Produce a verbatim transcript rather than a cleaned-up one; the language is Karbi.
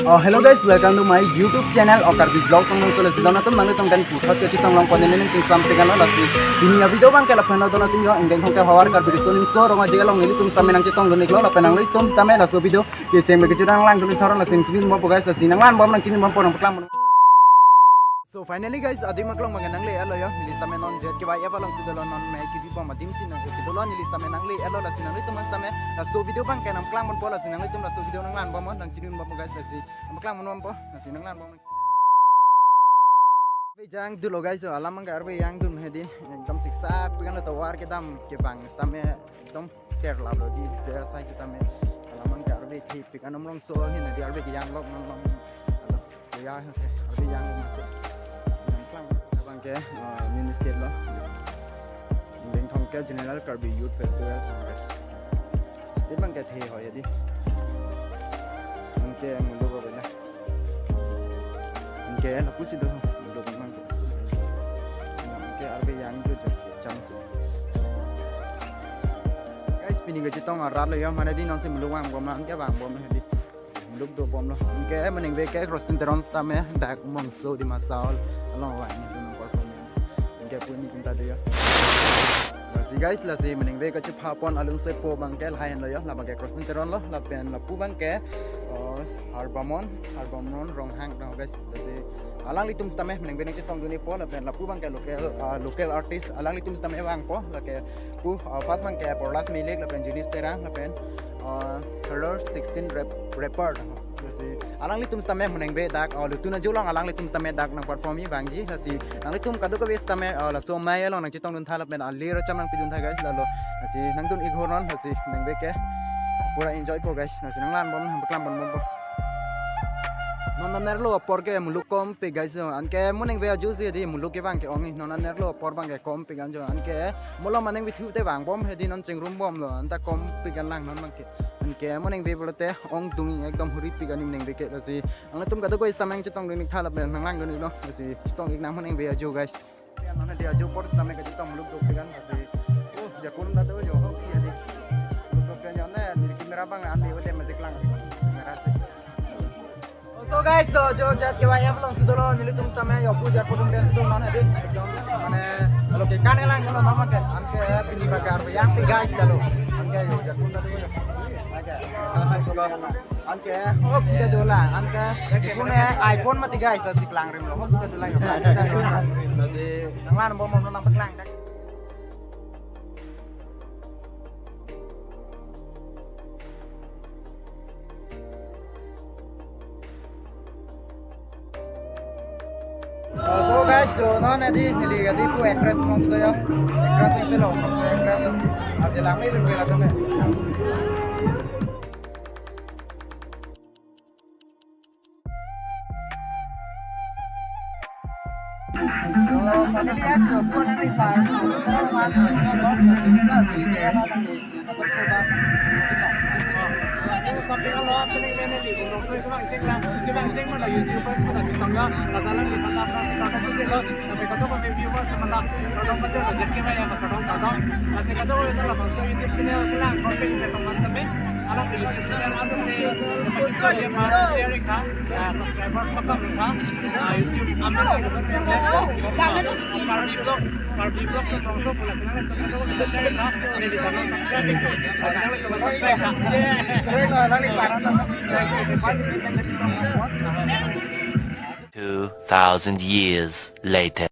Oh, hello guys, welcome to my YouTube channel, Okar Vlogs. Ang solo sila natum nang itong kan puthot ke chisang long konen nen chingsam tekan lo lasi. Ini ya video bang ke lapen lo dono tingyo, enggeng hong ke hawar Karbi Riso Nimso Rong Aje along nelitum sitame nangchetongdun-iklo lapen nanglitum sitame laso video kecheng bek kechudang lang dun thoron lasi nangchinibompo guys, lasi nanglanbom nangchinibompo nangpaklangbom. So finally guys, adim aklong bang nangle-etlo yo. Neli sitame non J K Y F alongsi dolo, non me kibibom adim si nang kidolo, neli sitame nangle-etlo lasi nanglitum sitame laso video bang ke nangpaklangbompo lasi nanglitum laso video nanglanbom nangchinibompo guys, lasi nangpaklangbompo lasi nanglanbom. Arve jangdunlo guys, so alam bang ke arve jangdun hedi, ekdom siksak pikan lo, tovar kedam kevang sitame ekdom terlap lo di, dia sai sitame alam bang ke arve thepik anom rongso hin di arve kejang lok non long. Alo, ya, okay. Arve jangdun mati. Sinang klang bang ke, eh, minister lo. Bengthong ke General Karbi Youth Festival Congress. State bang ke the ho ya di. Bang ke muluk ko bela. Bang ke lapusi do muluk bang ke. Bang ke arve jangdun jo chance. Guys, pini kechetong arat lo yo, mane di nonsi muluk vangbom, bang ke vangbom di. Muluk dobomlo. Anke menengve ke Crossing Teron tame dak Umrongso Dima Hasao along vang itu nang performance. Anke puni pinta do yo. Lasi guys, lasi menengve kachepha pon along sepo bang ke lahenlo yo. La bang ke Crossing Teron lo, lapen lapu bang ke, oh, Harbamon, Harbamon Ronghang lo guys. Lasi alanglitum sitame menengve nangchetongdun-ikpo lapen lapu bang ke local, ah, local artist alanglitum sitame vangpo, lake pu, ah, first bang ke Porlas Milik lapen Junis Terang lapen, ah, Hello sixteen rap, rapper. Lasi alanglitum sitame menengve dak, ah, lutun ajo along alanglitum sitame dak nang perform-i vangji, lasi nanglitum kadokave sitame, ah, laso amei along nangchetongdun tha lapen alir cham nangpidun tha guys, lalo lasi nangdun-ik horon, lasi menengve ke pura enjoy po guys, lasi nanglanbom nangpaklambompo. Non anerlo apor ke muluk kompik guys, anke menengve ajo si di muluk ke bang ke-ong, non anerlo apor bang ke kompik anjo, anke malom menengve thu te vangbom hedi non chingrumbomlo, anta kompik an lang non bang ke. Anke menengve pulote ongdung ekdom huripik ani menengve ke, lasi nanglitum kadokave sitame nangchetongdun-ik tha lapen nanglangdun-iklo, lasi chetong-ik nang menengve ajo guys. Ya, non di ajo apor sitame kachetong muluk dopik an, lasi. Oh, jakun ta do yo, hoki ya di. Muluk dopik an yo ne, di camera bang an di ode magic lang. Camera si. So guys, so jo J K Y F alongsi dolo, nelitum sitame yo pu jat podum dance do non hedi. Ekdom mane lo ke kan lang lo non ke. Anke pini bang ke arve jangpik guys dolo. Anke yo jakun ta do yo. Anke, oh, kita dolang. Anke, phone iPhone mati guys, lasi klangrimlo. Oh, kita dolang. Lasi nanglanbom nangpaklang. So guys, so non edi neli edi pu actress mong sudah ya. Actress yang selo, so actress tu. Arje lang me bela tu me. So finally guys, so pu nang ni sa. Ini sampai kalau apa nih, mana nih? Umrongso kevang cheng lang, kevang cheng mana YouTubers mana chetong ya, laso alangli pata pata si kardom pajirlo, tapi kadokave viewers mana kardom pajirlo, J K Y F kardom kardom, lasi kadokave ta labangso YouTube channel kelang, konpik se pangmas tapi, alangli YouTube channel asonsi, pachito ya ma sharing ta, ah, subscribers pakam ta, ah, YouTube, Karbi Vlogs, Karbi Vlogs Umrongso pu lasi nanglitum kadokave ta share ta, neli ta nang subscribe, lasi nanglitum subscribe ta. Two thousand years later.